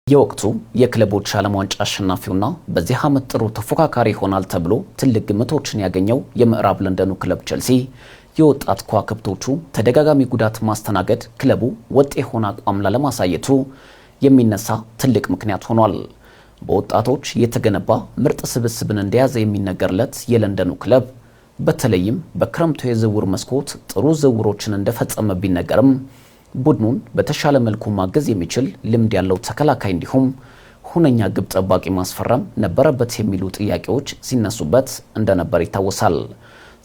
የወቅቱ የክለቦች ዓለም ዋንጫ አሸናፊውና በዚህ ዓመት ጥሩ ተፎካካሪ ይሆናል ተብሎ ትልቅ ግምቶችን ያገኘው የምዕራብ ለንደኑ ክለብ ቸልሲ የወጣት ከዋክብቶቹ ተደጋጋሚ ጉዳት ማስተናገድ ክለቡ ወጥ የሆነ አቋም ላለማሳየቱ የሚነሳ ትልቅ ምክንያት ሆኗል። በወጣቶች የተገነባ ምርጥ ስብስብን እንደያዘ የሚነገርለት የለንደኑ ክለብ በተለይም በክረምቱ የዝውውር መስኮት ጥሩ ዝውውሮችን እንደፈጸመ ቢነገርም፣ ቡድኑን በተሻለ መልኩ ማገዝ የሚችል ልምድ ያለው ተከላካይ እንዲሁም ሁነኛ ግብ ጠባቂ ማስፈረም ነበረበት የሚሉ ጥያቄዎች ሲነሱበት እንደነበር ይታወሳል።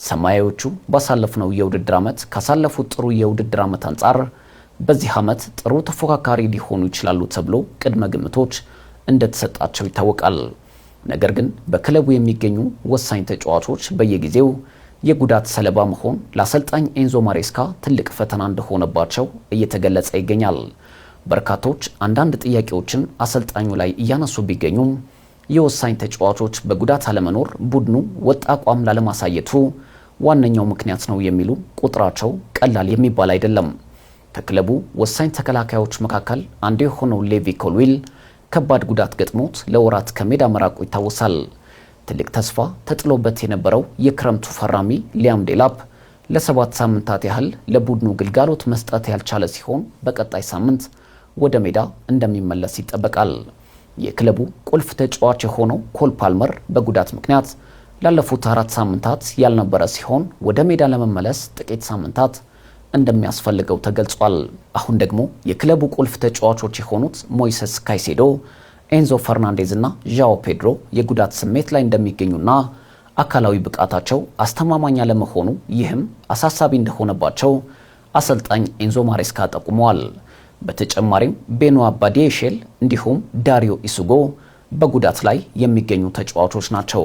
ሰማያዊዎቹ ባሳለፍነው የውድድር ዓመት ካሳለፉት ጥሩ የውድድር ዓመት አንጻር በዚህ ዓመት ጥሩ ተፎካካሪ ሊሆኑ ይችላሉ ተብሎ ቅድመ ግምቶች እንደተሰጣቸው ይታወቃል። ነገር ግን በክለቡ የሚገኙ ወሳኝ ተጫዋቾች በየጊዜው የጉዳት ሰለባ መሆን ለአሰልጣኝ ኤንዞ ማሬስካ ትልቅ ፈተና እንደሆነባቸው እየተገለጸ ይገኛል። በርካቶች አንዳንድ ጥያቄዎችን አሰልጣኙ ላይ እያነሱ ቢገኙም፣ የወሳኝ ተጫዋቾች በጉዳት አለመኖር ቡድኑ ወጥ አቋም ላለማሳየቱ ዋነኛው ምክንያት ነው የሚሉ ቁጥራቸው ቀላል የሚባል አይደለም። ከክለቡ ወሳኝ ተከላካዮች መካከል አንዱ የሆነው ሌቪ ኮልዊል ከባድ ጉዳት ገጥሞት ለወራት ከሜዳ መራቁ ይታወሳል። ትልቅ ተስፋ ተጥሎበት የነበረው የክረምቱ ፈራሚ ሊያም ዴላፕ ለ7 ሳምንታት ያህል ለቡድኑ ግልጋሎት መስጠት ያልቻለ ሲሆን፣ በቀጣይ ሳምንት ወደ ሜዳ እንደሚመለስ ይጠበቃል። የክለቡ ቁልፍ ተጫዋች የሆነው ኮል ፓልመር በጉዳት ምክንያት ላለፉት 4 ሳምንታት ያልነበረ ሲሆን፣ ወደ ሜዳ ለመመለስ ጥቂት ሳምንታት እንደሚያስፈልገው ተገልጿል። አሁን ደግሞ የክለቡ ቁልፍ ተጫዋቾች የሆኑት ሞይሰስ ካይሴዶ፣ ኤንዞ ፈርናንዴዝ እና ዣኦ ፔድሮ የጉዳት ስሜት ላይ እንደሚገኙና አካላዊ ብቃታቸው አስተማማኝ አለመሆኑ ይህም አሳሳቢ እንደሆነባቸው አሰልጣኝ ኤንዞ ማሬስካ ጠቁመዋል። በተጨማሪም ቤኖ ባዲየሼል እንዲሁም ዳሪዮ ኢሱጎ በጉዳት ላይ የሚገኙ ተጫዋቾች ናቸው።